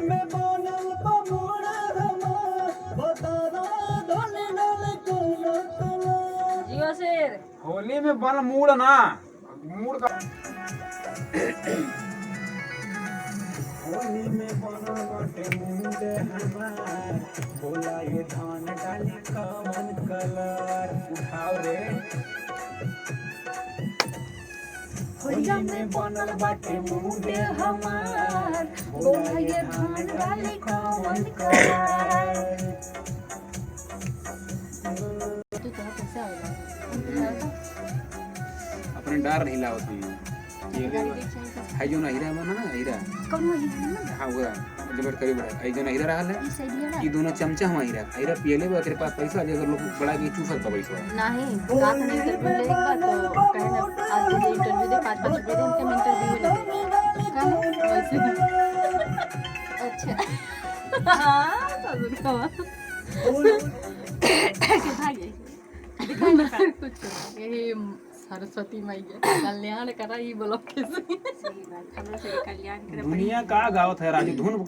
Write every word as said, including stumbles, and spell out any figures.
में बनल बा मूड हमार, बतावा डाले डाले कौन कलर। जियो शेर। होली में बनल मूड ना, मूड का। होली में बनल बाटे मूड हमार, बोला ये धान डाली कौन कलर। उठाओ रे। होली में बनल बाटे मूड हमार, बोला ये धान डाली कौन कलर। तू कहाँ कैसे आवेला? अपने डार हिलावत हई। ये गाड़ी देख चाहिए। है जो ना हीरा बना ना, हीरा। कौन वो हीरा ना? हाँ, वो जब करीब रहा। है जो ना हीरा रहा है। ई सही है ना? ई दोनों चमचा हुआ हीरा। हीरा पियले बा, तेरे पास पैसा, अगर लोग बड़ा के चूसत बा पैसा। नहीं, रात में इंटरव्यू ले एक बार तो कहे ना, आज के इंटरव्यू दे, पाँच पाँच रुपये दे, इनके हम इंटरव्यू ले। का? वैसे ही। अच्छा। हाँ, ससुर का। के भागे। कुछ। यही सरस्वती माई के कल्याण करा ई ब्लॉक के से। सही बात, हमरा से कल्याण करे। दुनिया का गावत है राजू, धुन का